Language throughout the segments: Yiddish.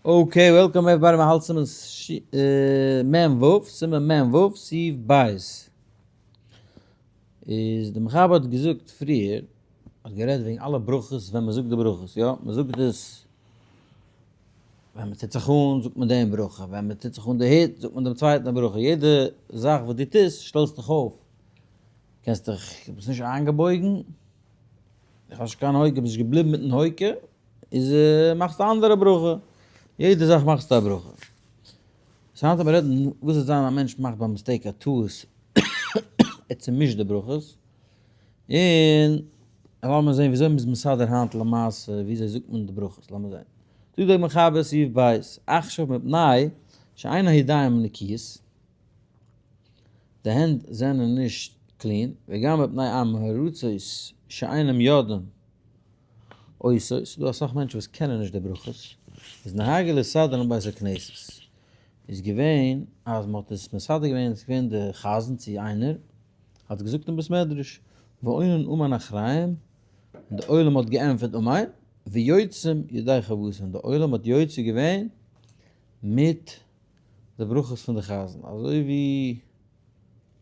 Okay, welcome everybody, מ'האלט סימן מ ו, סימן מ ו, סעיף בית. איז די מחבר האט געזאגט פריער, האט גערעדט וועגן אלע ברכות ווען מ'זאגט די ברכות, יא, מ'זאגט עס ווען מ'טוט זיך אן זאגט מען דעם ברכה, ווען מ'טוט זיך אן די הוט זאגט מען דעם צווייטן ברכה, יעדע זאך וואס דו טוסט שטעלסט דיך אויף, קענסט דיך, ביסט נישט איינגעבויגן, איך האב נישט קיין הויקע, ביסט נישט געבליבן מיטן הויקע, איז מאכסטו א אנדערע ברכה, יעדע זאך מאכסטו א ברכה. סאו היינט לאמיר רעדן וואס וועט זיין א מענטש מאכט ביי mistake א טעות, ער צומישט די ברכות, און לאמיר זען וויאזוי מ'איז מסדר היינט למעשה, וויאזוי זאגט מען די ברכות, לאמיר זען. זאגט דער מחבר סעיף ב', עכשיו מפני שאין הידיים נקיות, די הענט זענען נישט clean, וגם מפני עם הארצות שאינם יודעים אותות, ס'איז דא אסאך מענטשן וואס קענען נישט די ברכות, איז נהגו לסדרן בבית הכנסת, איז געווען אז מ'האט עס מסדר געווען, עס איז געווען די חזן צו איינער האט געזאגט אין בית מדרש, ועונין אמן אחריהם, און די עולם האט געענטפערט אמן, ויוצאים ידי חובתן, די עולם האט יוצא געווען מיט די ברכות פון די חזן, אזוי ווי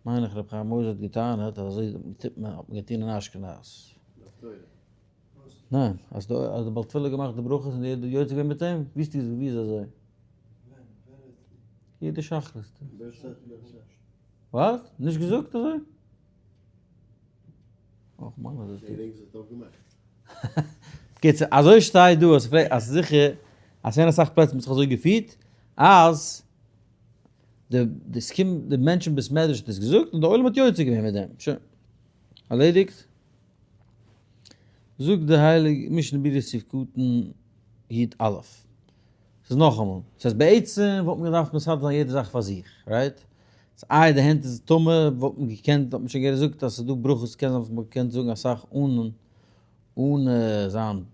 מיין איך רבי חיים מוזס האט געטענה'ט אז אזוי טוט מען, האט מען געטון אין אשכנז. ניין, אז די אז די בעל תפילה האט געמאכט די ברכות און יעדער יוצא געווען מיט אים, ווי איז ווי איז אזוי? יעדע שחרית. וואס? נישט געזאגט אזוי? אויך מיין אז עס קיצור, אזוי שטייט דא אז פרעג אז זיכער אז ס'געווען אסאך פלעצער מ'האט זיך אזוי געפירט אז די די ס'קומט די מענטשן בית מדרש האט עס געזאגט און די עולם האט יוצא געווען מיט דעם. שוין. ארלעדיגט. זאגט די הייליגע משנה ברורה סעיף קטן י א. ס'איז נאכאמאל. ס'הייסט בעצם וואלט מען געדארפט מסדר זיין יעדע זאך פאר זיך, right? איי די הענט איז טמא, וואלט מען געקענט, האט מען שוין געזאגט אז ס'איז דא ברכות, קען זיין וואס מ'וואלט געקענט זאגן אסאך אן אן זיין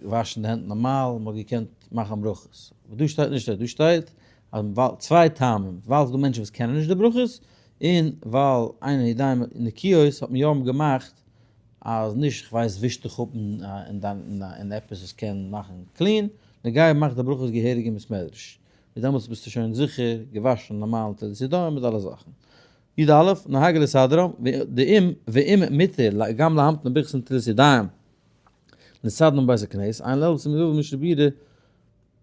וואשן די הענט נארמאל, מ'וואלט געקענט מאכן ברכות. אבער דא שטייט נישט אזוי, דא שטייט אז ווייל צוויי טעמים, ווייל ס'איז דא מענטשן וואס קענען נישט די ברכות, און ווייל אין הידיים נקיות האט מען יא געמאכט אז נישט כ'ווייס וויש דיך אפ אין דיין אין עפעס וואס קען מאכן clean, נאר גיי מאך די ברכות געהעריג אין בית מדרש, און דעמאלטס ביסטו שוין זיכער געוואשן נארמאל נטילת ידיים מיט אלע זאכן. י א, נהגו לסדרן, דאם ואם מותר גם להמתין ברכת נטילת ידיים לסדרן בבית הכנסת, עיין לעיל סימן ו' משנה ברורה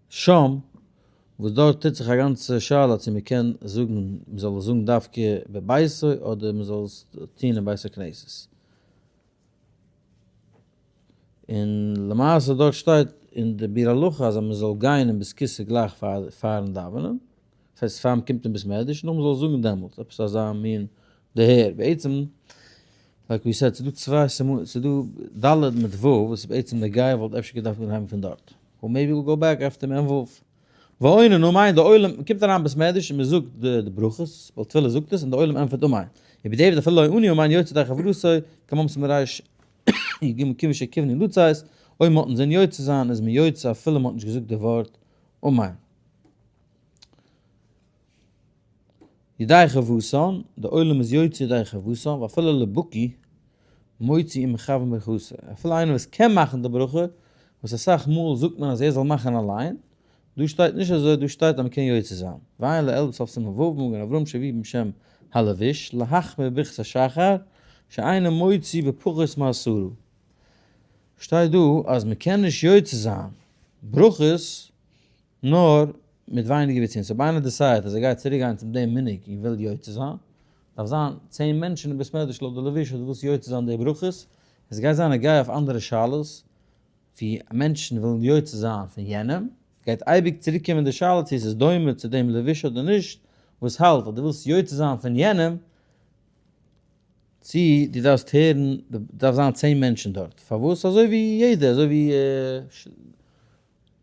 שם, וואס דארט טוט זיך א גאנצע שאלה צו מען קען זאגן מען זאל עס זאגן דווקא בביתו אדער מען זאל עס טון אין בית הכנסת. און למעשה דארט שטייט אין די ביאור הלכה אז מען זאל גיין אין בית כסא גלייך פארן דאווענען, דאס הייסט פאר מען קומט אין בית מדרש, נאר מען זאל זאגן דעמאלטס, עפעס אזא מין דערהער, בעצם like we said ס'איז דא צוויי סימנים, ס'איז דא ד' מיט ו' וואס איז בעצם נוגע וואלט אפשר געדארפט אנהייבן פון דארט, or maybe we'll go back after מ' ו'. ועונין אמן, די עולם, מען קומט אריין בית מדרש און מען זאגט די ברכות, בעל תפילה זאגט עס און די עולם ענטפערט אמן. ובדיעבד אפילו לא ענו אמן יוצא ידי חובתו, כמאמר מריש י ג כיוון שכיוונו לצאת, אויב מען האט אינזין יוצא זיין איז מען יוצא אפילו מען האט נישט געזאגט די ווארט אמן. ידי חובתן, די עולם איז יוצא ידי חובתן, ואפילו לבקי מוציא ומכוון ברכתו, אפילו איינער וואס קען מאכן די ברכה, וואס אסאך מאל זאגט מען אז ער זאל מאכן אליין, דא שטייט נישט אזוי, דא שטייט אז מען קען יוצא זיין. ועיין לעיל בסוף סימן ו', מגן אברהם שהביא בשם הלבוש, להחמיר ברכת השחר, שאינו מוציא בפחות מעשרה. שטייט דא אז מען קען נישט יוצא זיין ברכות נאר מיט ווייניגער ווי צען. so אויב איינער decide ט אז ער גייט צוריק גיין צום דעם מנהג און וויל יוצא זיין, דארף זיין צען מענטשן אין בית מדרש לויט די לבוש אז דו ווילסט יוצא זיין די ברכות, עס גייט זיין נוגע אויף אנדערע שאלות, ווי מענטשן ווילן יוצא זיין פון יענעם, גייט אייביג צוריק קומען די שאלה צו עס איז דומה צו דעם לבוש אדער נישט, וואס האלט אז דו ווילסט יוצא זיין פון יענעם, צו דו דארפסט הערן, דארף זיין צען מענטשן דארט, פארוואס? אזוי ווי יעדער, אזוי ווי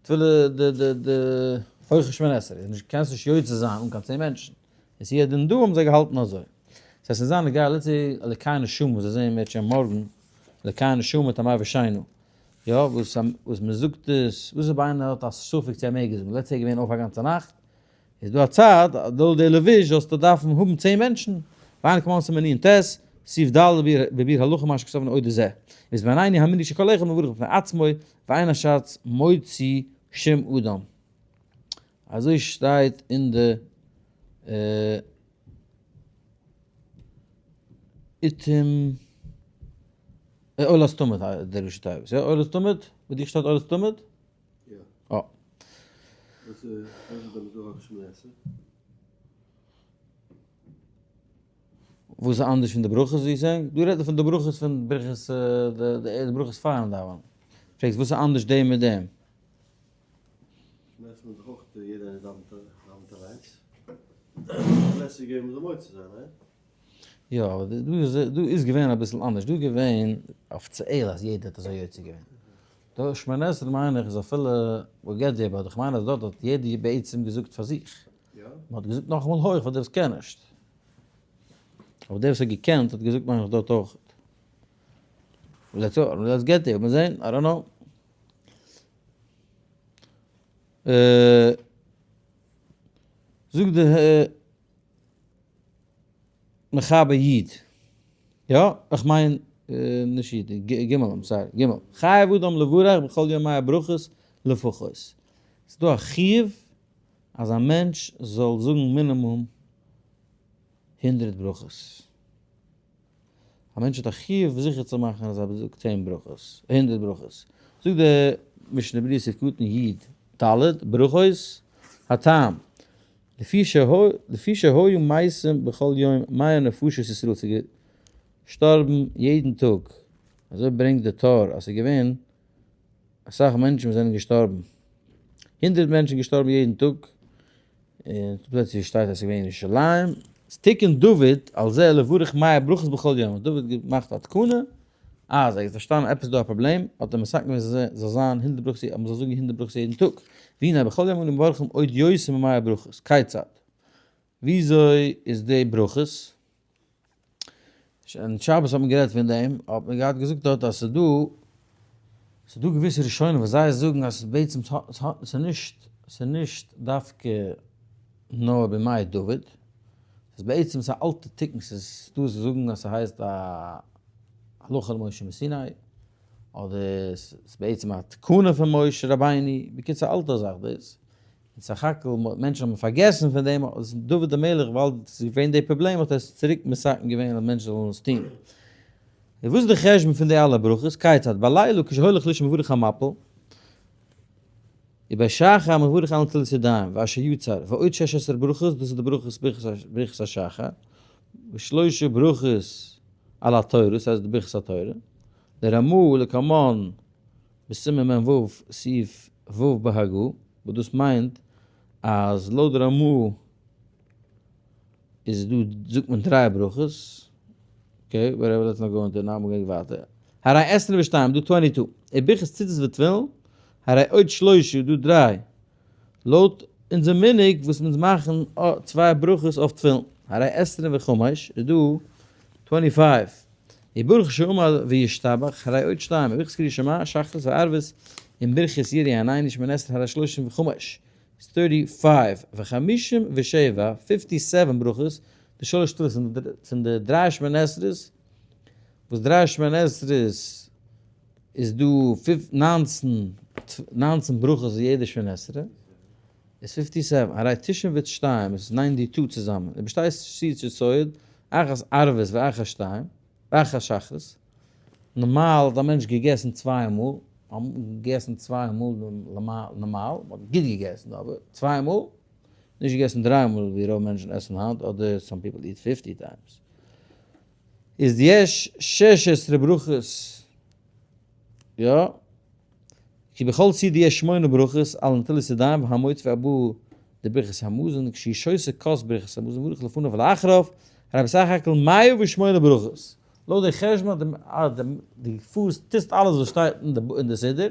תפילה די די די הויכע שמונה עשרה איז נישט קענסט נישט יוצא זיין אן קיין צען מענטשן, און ס'איז יעדער דא האבן זיי געהאלטן אזוי. ס'הייסט אין זיין נוגע לצי אלקי נשמה וואס זיי זעען מערטשעם מארגן, אלקי נשמה תמר ושינו, יא וואס וואס מ'זאגט עס, וואס אויב איינער האט א ספק צו ער מעג עס זאגן, let's say געווען אויף א גאנצע נאכט, איז דא א צד אז לויט די לבוש זאלסטו דארפן האבן צען מענטשן, ועיין כמובן סימן נ ט, סעיף ד בביאור הלכה מה שכתבנו אודות זה, איז בעניני המנהג שכל אחד מברך בפני עצמו, ואין הש"ץ מוציא שום אדם. אזוי שטייט אין די עיתים, עולת תמיד די ראשי תיבות, יא? עולת תמיד? ביי דיך שטייט עולת תמיד? יא. אה. וואס איז דער מזרח שמונה עשרה? וואס איז אנדערש פון די ברכות ווי זיי? דא רעדט מען פון די ברכות פון ברכות די ברכות פארן דאווענען. פרעגסט וואס איז אנדערש דעם מיט דעם? שמונה עשרה איז דאך אויך יעדער איינער דאווענט אליינס. שמונה עשרה איז געווען מ'זאל מוציא זיין, ניין? יא, אבער דא איז געווען אביסל אנדערש, דא איז געווען אפיציעל אז יעדער האט אזוי יוצא געווען. דא שמונה עשרה מיין איך איז אפילו we get there, but איך מיין אז דארט האט יעדער בעצם געזאגט פאר זיך. מען האט געזאגט נאכאמאל הויך פאר דער וואס קען נישט. אבער דער וואס האט געקענט האט געזאגט מיין איך דארט אויך. Let's get there, מיר זעהן, I don't know. זאגט די מחבר איד, יא, איך מיין נישט איד, גימל, I'm sorry, גימל, חייב אדם לברך בכל יום מאה ברכות לפחות. ס'איז דא א חיוב אז א מענטש זאל זאגן מינימום 100 ברכות. א מענטש האט א חיוב זיכער צו מאכן אז ער זאגט 10 ברכות, 100 ברכות. זאגט די משנה ברורה סעיף קטן י ד, ברכות הטעם, לפי שהיו מתים בכל יום מאה נפשות ישראל, ס'איז געשטארבן יעדן טאג, אזוי ברענגט די טור אז ס'איז געווען אסאך מענטשן וואס זענען געשטארבן, 100 מענטשן געשטארבן יעדן טאג, און פלוצלינג שטייט אז ס'איז געווען אין ירושלים, תיקן דוד על זה לברך מאה ברכות בכל יום, האט דוד געמאכט א תקנה, אז ער האט פארשטאנען עפעס איז דא א פראבלעם, האט ער מתקן געווען זאל זיין 100 ברכות, אז מ'זאל זאגן 100 ברכות יעדן טאג, והנה בכל יום אנו מברכים עוד יותר ממאה ברכות, כיצד? וויאזוי איז די ברכות? אין שבת האט מען גערעדט פון דעם, האט מען געהאט געזאגט דארט אז ס'איז דא, ס'איז דא געוויסע ראשונים וואס זיי זאגן אז בעצם ס'איז נישט, ס'איז נישט דווקא נאר בימי דוד, ס'איז בעצם ס'איז א אלטע תיקון, ס'איז דא וואס זאגן אז ס'הייסט א הלכה למשה מסיני, אדער ס'איז בעצם א תקנה פון משה רבינו, בקיצור א אלטע זאך דאס. און סך הכל מענטשן האבן פארגעסן פון דעם, אז דוד המלך ווייל ס'איז געווען די פראבלעם האט ער עס צוריק מתקן געווען אז מענטשן זאלן עס טון. און וואס איז די חשבון פון די אלע ברכות? כיצד? בלילה כשהולך לישון מברך המפיל, ובשחר מברך על נטילת ידיים, ואשר יצר, ועוד 16 ברכות, דאס איז די ברכות ברכת השחר, ושלושה ברכות על התורה, דאס הייסט די ברכת התורה, לרמ"א לקמן בסימן מ"ו סעיף ו' בהגה, וואס דאס מיינט אז לויט די רמ"א איז דא זאגט מען דריי ברכות, okay, whatever, let's not go into now, מ'גייט ווייטער. הרי 22, דא 22, וברכת ציצית ותפילין, הרי עוד שלושה, דא דריי. לויט אונזער מנהג וואס אונז מאכן צוויי ברכות אויף תפילין, הרי 25 איז דא 25. וברוך שאמר וישתבח, הרי עוד שתיים, וברכת קריאת שמע, שחרית וערבית, און ברכת יראי עינינו שמונה עשרה הרי 35, איז 35, ו-57, 57 ברכות, די שלוש תפילות פון די דריי שמונה עשרה'ס, וואס דריי שמונה עשרה'ס איז דא 19 ברכות אין יעדע שמונה עשרה, איז 57, הרי 92, איז 92 צוזאמען, ובשתי סעודות של סועד, אחת ערבית ואחת שתיים, ואחת שחרית. נארמאל האט א מענטש געגעסן צוויי מאל, געגעסן צוויי מאל נארמאל, מ'האט גוט געגעסן אבער צוויי מאל, נישט געגעסן דריי מאל ווי רוב מענטשן עסן היינט, אדער some people eat 50 times. איז יש 16 ברכות, יא, כי בכל סעודה יש שמונה ברכות על נטילת ידיים והמוציא והבא דברכת המזון, כשהוא שותה כוס ברכת המזון מברך לפניו ולאחריו, הרי בסך הכל 108 ברכות. לויט די חשבון אז דו פארסט טוסט אלעס וואס שטייט אין די סידור,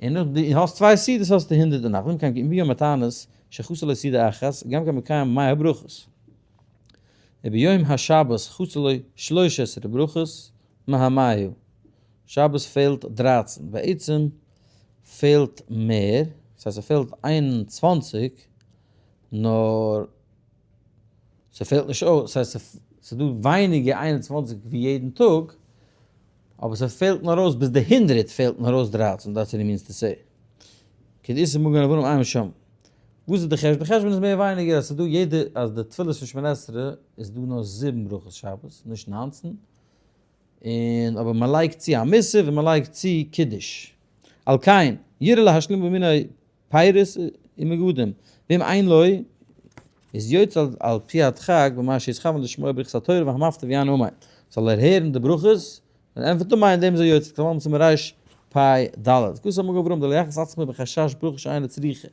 און נאך דו האסט צוויי סעודות האסטו 108, אם כן כי אם ביום התענית שחסר לו סעודה אחת, גם כן מקיים מאה ברכות. וביום השבת חסר לו 13 ברכות מהמאה. שבת פעלט 13, בעצם פעלט מער, דאס הייסט ס'פעלט 21, נאר ס'פעלט נישט אויס, דאס הייסט ס'איז דא ווייניגער 21 ווי יעדן טאג, אבער ס'פעלט נאר אויס ביז די 100 פעלט נאר אויס 13, that's what it means to say. כדאיתא מגן אברהם עיין שם. וואס איז די חשבון? די חשבון איז מער ווייניגער אז ס'איז דא יעדע, אז די תפילות פון שמונה עשרה איז דא נאר זיבן ברכות שבת, נישט 19, און אבער מען לייגט צו א מוסף און מען לייגט צו קידוש. על כן, יראה להשלים במיני פירות ומגדים, ואם אין לו, איז יוצא על פי הדחק במה שיתכוון לשמוע ברכת התורה והמפטיר ויען אמן. זאל ער הערן די ברכות און ענטפערט אמן, אין דעם איז ער יוצא, כמובן צום ריש פ ד. כתב המגן אברהם דלא יחס עצמו בחשש ברכה שאינה צריכה.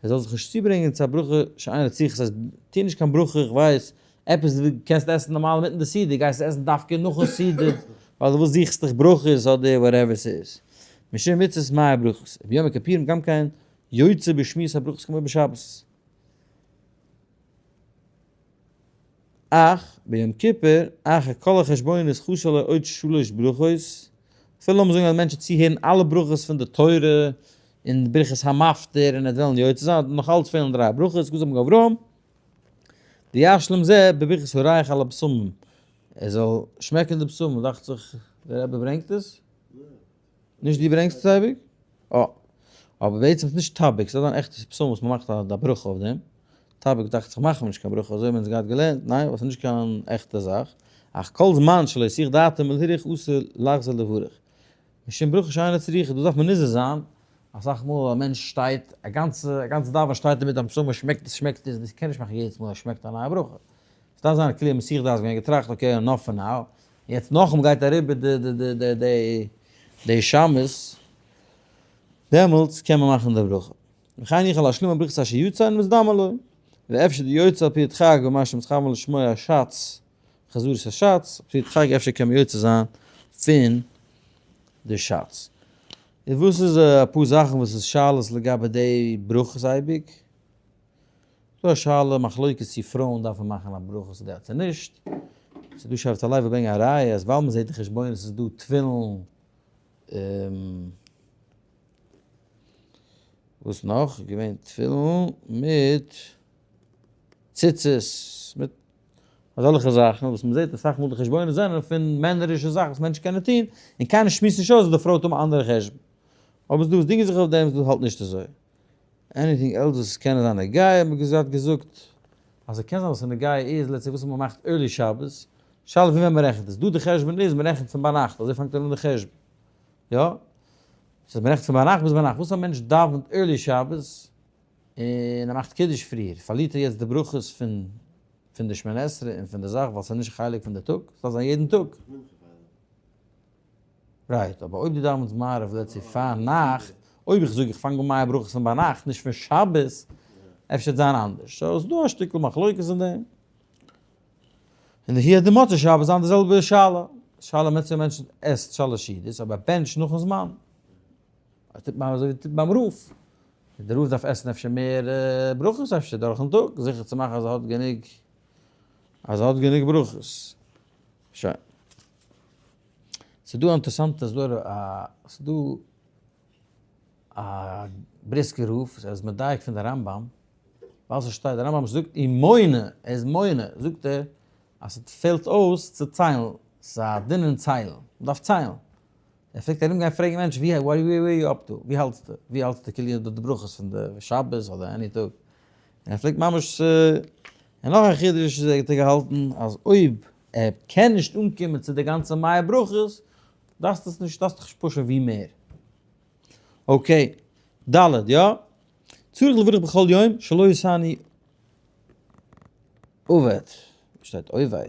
ער זאל זיך נישט צוברענגען צו א ברכה שאינה צריכה, ס'הייסט, טו נישט קיין ברכה, איך ווייס, עפעס דו קענסט עסן נארמאל אינמיטן די סעודה, גייסט עסן דווקא נאכן סעודה, ווייל דו ווילסט זוכסט דיך ברכות אדער whatever ס'איז. משום מצות מאה ברכות. וביום הכיפורים גם כן יוצא בשמיעת הברכות כמו בשבת. אך ביום כיפור, אחר כל החשבונות חסר לו עוד שלש ברכות, אפילו לאמיר זאגן אז מענטשן צוהערן אלע ברכות פון די תורה און ברכת המפטיר און ער וועט וועלן יוצא זיין, וועט נאך אלץ פעלן דריי ברכות, כז מגן אברהם, דישלים זה בברכת הריח על הבשמים, ער זאל שמעקן די בשמים, דאכט זיך דער רבי ברענגט עס. נישט דו ברענגסט עס אייביג? אה. אבער בעצם איז נישט טאביק, ס'דארף זיין עכטע בשמים וואס מ'מאכט א ברכה אויף דעם. טאביק דאכט זיך מאכט מען נישט קיין ברכה, אזוי האבן אונז געהאט געלערנט, ניין? ווייל ס'איז נישט קיין עכטע זאך. אך כל זמן שלא הסיח דעתו מלהרהר אסור לחזור לברך. משום ברכה שאינה צריכה, דאס דארף מען נזהר זיין, אסאך מאל א מענטש שטייט, א גאנצע א גאנצע דאווענען שטייט ער מיט א בשמים, שמעקט עס שמעקט עס, דאס קען נישט מאכן יעדעס מאל ער שמעקט א נייע ברכה. ס'דארף זיין א כלי מסיח דעת געווען געטראכט okay enough for now, יעצט נאכדעם גייט אריבער די די די די די די שמות, דעמאלטס קען מען מאכן די ברכה. וכן יוכל להשלים הברכות אשר יצא און מזדמן לו, ואפשר די יוצא על פי הדחק ומה שמתכוון לשמוע השץ, חזרת השץ, על פי הדחק אפשר קען מען יוצא זיין פון די שץ. און וואס איז אפאר זאכן וואס איז שאלות לגבי די ברכות אייביג? ס'דא א שאלה מחלוקת צו פרויען דארפן מאכן א ברכה ס'דא צו נישט, ס'דא שבט הלוי ברענגען א ראיה אז ווייל מ'זעט די חשבונות איז דא תפילין וואס נאך געווען תפילין מיט ציצית מיט אזעלכע זאכן וואס מ'זעט אסאך מאל די חשבונות זענען פון מענערישע זאכן וואס מענטשן קענען טון און קיינער שמועסט נישט אויס אז די פרוי האט אן אנדערע חשבון אבער ס'דא וואס דינגען זיך אויף דעם ס'דא האלט נישט אזוי. anything else וואס עס קען זיין נוגע האט מען געזאגט געזאגט אז עס קען זיין וואס איז נוגע איז let's say וואס מען מאכט early שבת, שאלה פון ווען מען רעכנט עס, דא די חשבון איז מען רעכנט פון ביינאכט אזוי פאנגט ער אן די חשבון, יא? ס'איז מען רעכנט פון ביינאכט ביז ביינאכט, וואס א מענטש דאווענט early שבת און ער מאכט קידוש פריער פארלירט ער יעצט די ברכות פון פון די שמונה עשרה און פון די זאך ווייל ס'איז נישט חלק פון די טאג, ס'דארף זיין יעדן טאג. right, אבער אויב דו דאווענסט מעריב let's say פארנאכט, אויב איך זאג איך פאנג אן מאה ברכות פון ביינאכט נישט פון שבת, אפשר וועט זיין אנדערש. so ס'דא א שטיקל מחלוקת אין דעם. און די די מוצאי שבת זיין די זעלבע שאלה. שאלה מצוה מענטש עסט שלש סעודות אבער בענטשט נאכן זמן. עס טוט מען אזוי ווי טוט ביים רב. דער רב דארף עסן אפשר מער ברכות אפשר דורכן טאג, זיכער צו מאכן אז ער האט גענוג אז ער האט גענוג ברכות. שוין. ס'איז דא א אינטערעסאנטע, ס'איז דא א, ס'איז דא א בריסקער רב, ער איז מדייק פון די רמב ם, ווייל ס'שטייט, די רמב ם זאגט ומונה, ער איז מונה, זאגט ער אז ס'פעלט אויס צו ציילן, ס'איז א דין אין ציילן, מ'דארף ציילן. ער פלעגט ארום גיין פרעגן מענטשן ווי where you up to, ווי האלטסטו, ווי האלטסטו כאילו די ברכות פון די שבת אדער any טאג, און ער פלעגט ממש, און נאך א חידוש איז ער האט ער געהאלטן אז אויב ער קען נישט אנקומען צו די גאנצע מאה ברכות, דארפסטו עס נישט, דארפסט דיך נישט push ן ווי מער. okay, ד', יא? צריך לברך בכל יום שלא עשני עובד. שטייט עובד.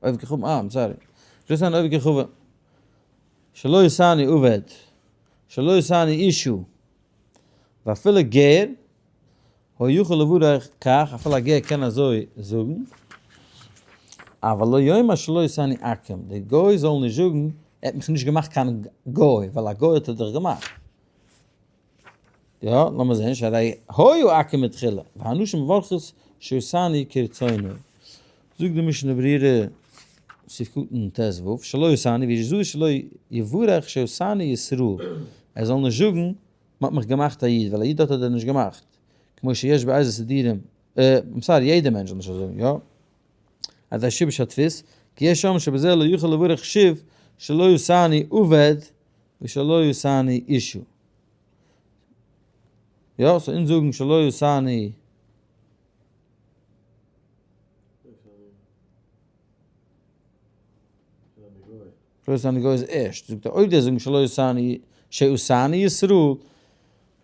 עובד כוכבים, אה, I'm sorry. שלא עשני עובד כוכבים. שלא עשני עובד. שלא עשני אישה. ואפילו גר, הוא יכול לברך כך, אפילו א גר קען אזוי זאגן, אבל לא יאמר שלא עשני עכו"ם, די גוי זאל נישט זאגן, ער האט מיך נישט געמאכט קיין גוי, ווייל א גוי האט ער דיך געמאכט. יא, לאמיר זען, שהרי היו עכו"ם מתחילה, והנשים מברכות שעשני כרצונו. זאגט די משנה ברורה, סעיף קטן ט ו, שלא עשני, ויזהר שלא יברך שעשני ישראל, ער זאל נישט זאגן, מען האט מיך געמאכט א איד, ווייל א איד האט ער דיר נישט געמאכט, כמו שיש באיזה סידורים, I'm sorry, יעדער מענטש זאל נישט אזוי זאגן, יא? אז די שיבוש הדפוס, כי יש שם שבזה לא יוכל לברך שוב שלא עשני עבד ושלא עשני אישה. יא, so אונז זאגן שלא עשני. שלא עשני גוי איז ערשט. זאגט ער, אויב די זאגן שלא עשני, שעשני ישראל,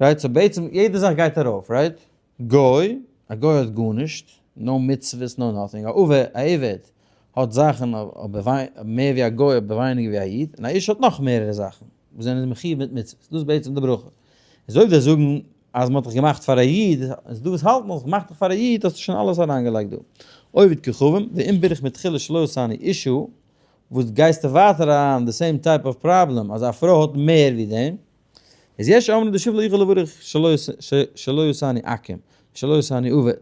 right, so בעצם יעדע זאך גייט ארויף, right? גוי, א גוי האט גארנישט, no מצוות, no nothing, א עובד, א עבד האט זאכן אבער מער ווי א גוי אבער ווייניגער ווי א איד, און א איש האט נאך מערערע זאכן וואס זענען מחיוב מיט מצוות, דאס איז בעצם די ברכה. איז אויב די זאגן אז מ'האט דיך געמאכט פאר א איד, איז דא וואס האלטן אז מ'מאכט דיך פאר א איד האסטו שוין אלעס אריינגעלייגט דא. עובד כוכבים, ואם בירך מתחילה שלא עשני אשה, וואס גייסטו ווייטער אריין די same type of problem אז א פרוי האט מער ווי דעם, איז יש אומרים דשוב לא יוכל לברך שלא עשני עכו"ם, שלא עשני עבד,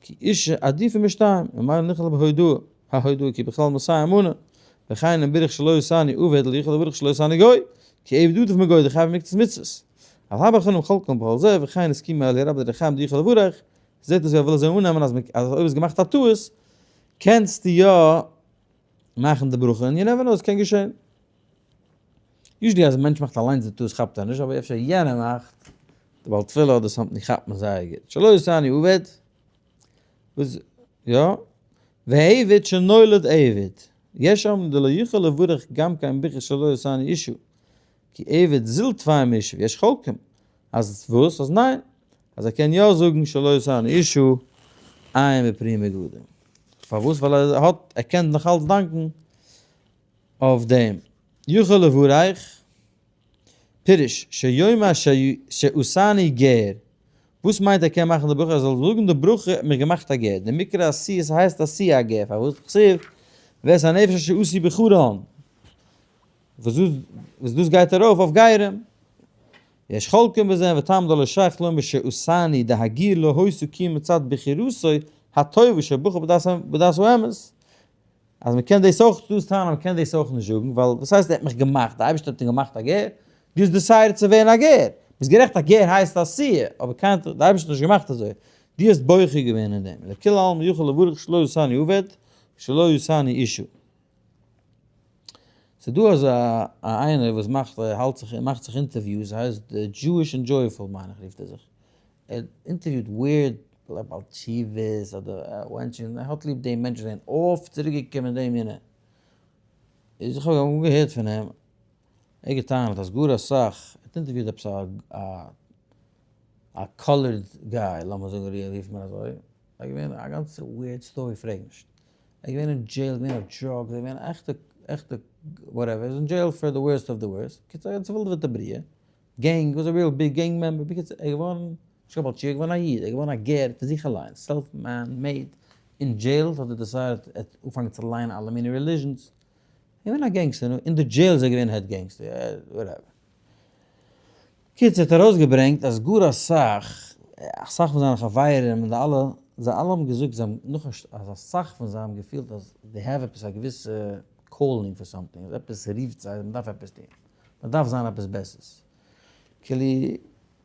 כי אשה עדיפה משתיים, ממילא נכלל בהודאה, ההודאה כי בכלל מסיים מנה, וכן אם בירך שלא עשני עבד לא יוכל לברך שלא עשני גוי, כי עבד עדיף מגוי דחייב מקצת מצוות. אבל הרבה אחרונים חולקים בכל זה, וכן הסכימו אלי רב דר' חיים דיוכל לברך, זעט אויס ווי ער וויל אזוי אננעמען אז אויב איז געמאכט א טעות, קענסטו יא מאכן די ברכה, און you never know, עס קען געשען. usually אז א מענטש מאכט אליינס די טעות כאפט ער נישט, אבער אפשר יענער מאכט, די בעל תפילה אדער something כאפט מען זייער גוט. שלא עשני עבד, וואס, יא, ועבד שנולד עבד, יש אומרים דלא יוכל לברך גם כן ברכת שלא עשני אשה, כי עבד זיל טפי מאשה, ויש חולקים, אז וואס? אז ניין, אז ער קען יא זאגן שלא עשני אשה, עיין בפרי מגדים. פארוואס? ווייל ער האט, ער קען נאך אלץ דאנקן אויף דעם. יוכל לברך, פירוש, שיאמר שעשני גר, וואס מיינט ער קען מאכן די ברכה? ער זאל זאגן די ברכה האט מיך געמאכט א גר, די מקרא עשי עס הייסט עשי א גר, פארוואס? דכתיב ואת הנפש אשר עשו בחרן, וואס דאס גייט ארויף אויף גרים. יש חולקים בזה וטעם דלא שייך לומר שעשני דהגיר לא היתה כי מצד בחירתו הטובה שבחר בדת האמת, אז מען קען דאס אויך, דאס טענה'ן אז מען קען דאס אויך נישט זאגן, ווייל וואס הייסט ער האט מיך געמאכט, די אייבערשטער האט אים געמאכט א גר? דו האסט decided צו ווערן א גר, ביסט גערעכט א גר הייסט א עשיה, אבער קיין די אייבערשטער האט נישט געמאכט אזוי, דו האסט בוחר געווען אין דעם, לכולי עלמא יכול לברך שלא עשני עבד, שלא עשני אשה. ס'איז דא אזא איינער וואס מאכט האלט זיך מאכט זיך interviews, ער הייסט Jewish and Joyful מיין איך רופט ער זיך, ער אינטערוויוט weird בעל תשובות אדער מענטשן, ער האט ליב די מענטשן זענען אויף צוריק געקומען דעם יענע, איז איך האב אמאל געהערט פון אים, ער האט געטענה'ט אז גאר אסאך, ער האט אינטערוויוט עפעס א א colored guy לאמיר זאגן רופט מען אזוי, ער איז געווען א גאנצע weird story פרעג נישט, ער איז געווען אין jail, געווען אויף drugs, ער איז געווען א עכטע עכטע whatever, ער איז אין jail for the worst of the worst, בקיצור א צעווילדעוועטע בריאה, gang, was a real big gang member, בקיצור ער איז געווארן, נישט קיין בעל תשובה, ער איז געווארן א איד, ער איז געווארן א גר פון זיך אליינס, self man made, אין jail האט ער decided ער האט אנגעפאנגען צו ליינען אלע מיני religions, ער איז געווען א gangster, נו, אין די jail איז ער געווען head gangster, whatever. קיצור האט ארויסגעברענגט אז גאר אסאך, אסאך פון זיינע חברים און די אלע, זיי אלע האבן געזאגט זיי האבן נאך אז אסאך פון זיי האבן געפילט אז they have עפעס א געוויסע calling for something, אז עפעס רופט זיי אז מ'דארף עפעס טון, מ'דארף זיין עפעס בעסערס. כאילו,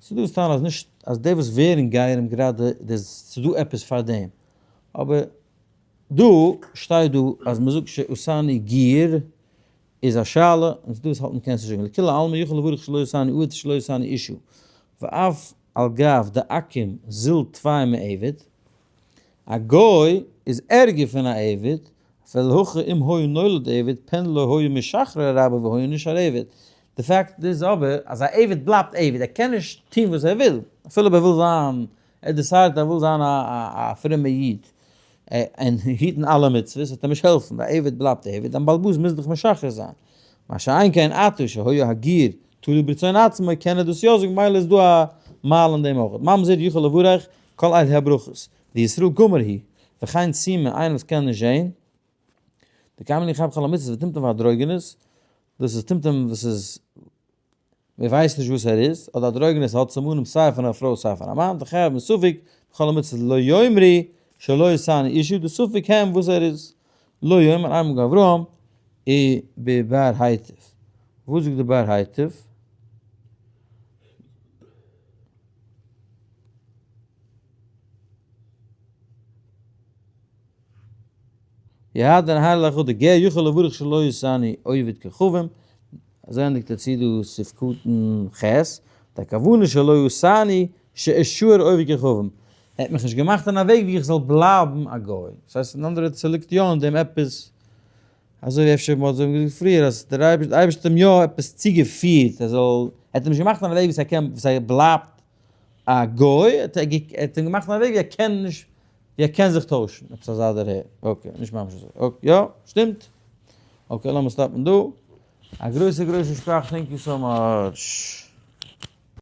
ס'איז דא וואס טענה'ן אז נישט, אז די וואס ווערן גרים גראדע, ס'איז דא עפעס פאר דעם. אבער דא שטייט דא אז מ'זאגט שעשני גר איז א שאלה, און ס'דא וואס האלטן קענסט נישט זאגן לכולי עלמא יכול לברך שלא עשני עבד שלא עשני אשה, ואף על גב דעכו"ם זיל טפי מעבד, א גוי איז ערגער פון א עבד, אפילו הכי אם היה נולד עבד פן לא היה משחרר רבו והיה נשאר עבד, די פאקט איז אבער אז א עבד בלייבט עבד, ער קען נישט טון וואס ער וויל, אפילו אויב ער וויל זיין, ער decide ט ער וויל זיין א פרומע איד, און היטן אלע מצוות וועט אים נישט העלפן, ווייל עבד בלייבט עבד, דיין בעל הבית מוז דיך משחרר זיין. מה שאין כן עתה שהיה הגר תלוי ברצון עצמו קען ער דאס יא זאגן מילא איז דא א מעלה אין דעם אויך. ממזר יוכל לברך כל אלו הברכות, וישראל גמור הוא, וכן סומא איינער וואס קען נישט זען, דקיימא להו כל המצוות וטומטום ואנדרוגינוס, דאס איז טומטום וואס איז מען ווייסט נישט וואס ער איז, אדער אנדרוגינוס האט סימנים סיי פון א פרוי סיי פון א מאן, דחייב מספק בכל המצוות לא יאמרו שלא עשני אשה, די ספק הם וואס ער איז, לא יאמר עיין במגן אברהם ובבאר הייטב. וואס זאגט די באר הייטב? יהדן הר לך דגר יוכל לברך שלא עשני עובד כוכבים, אזוי ענדיגט ער צו דא סעיף קטן ח', די כוונה שלא עשני. שאשאר עובד כוכבים, ער האט מיך נישט געמאכט אין א וועג ווי איך זאל בלייבן א גוי. דאס הייסט אין אנדערע ווערטער ס'ליגט יא אין דעם עפעס, אזוי ווי אפשר מ'האט אזוי געזאגט פריער אז דער אייבערשטער האט אים יא עפעס צוגעפירט ער זאל, ער האט אים נישט געמאכט אין א וועג וואס ער קען, וואס ער בלייבט א גוי, ער האט אים געמאכט אין א וועג ווי ער קען נישט, ווי ער קען זיך טוישן, עפעס אזא דערהער, okay, נישט ממש אזוי, okay, יא, שטימט? okay, לאמיר stop ן דא. א גרויסע גרויסע שכח, thank you so much.